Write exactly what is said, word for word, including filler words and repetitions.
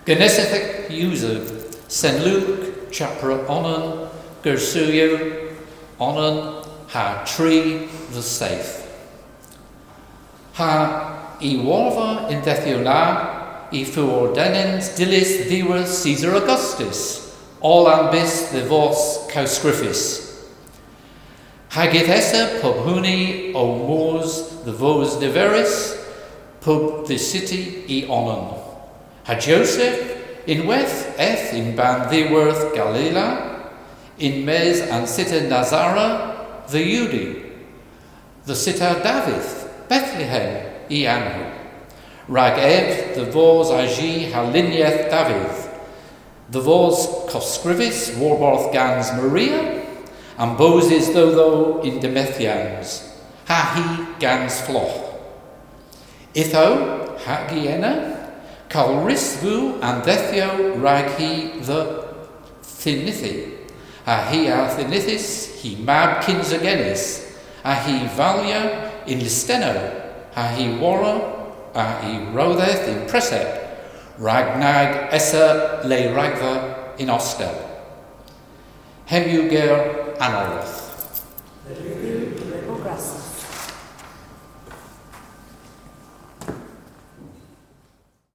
Genesatek Yosef, Sen Luk, chaptra onan, gersewyow onan ha tri dhe seyth. Ha y hwarva y'n dhydhyow na, y feu ordenans dyllys dhiworth Caesar Augustus, oll an bys dhe vos kawskrifys. Hag yth esa pub huni ow mos dhe vos niverys, pub dhe siti y onan. Ha Josef, ynwedh eth yn-bann dhiworth Galila, yn-mes a'n sita Nazareth dhe Yudi, dhe sita Davydh, Bethlehem y anowgh, rag ev dhe vos a-ji ha linyeth Davydh, dhe vos kawskrifys warbarth gans Maria, ambosys dhodho yn demethyans, ha hi gans flogh. Ytho, hag i ena, kowlwrys veu an dhydhyow rag hi dhe dhynitha. Ha hi a dhynithis hy mab kynsa genys, ha hy a valya yn lystennow, ha hy a worra, ha'y rodhedh yn presep, rag nag esa le ragdha yn ostel. Hemm yw ger an Arlodh.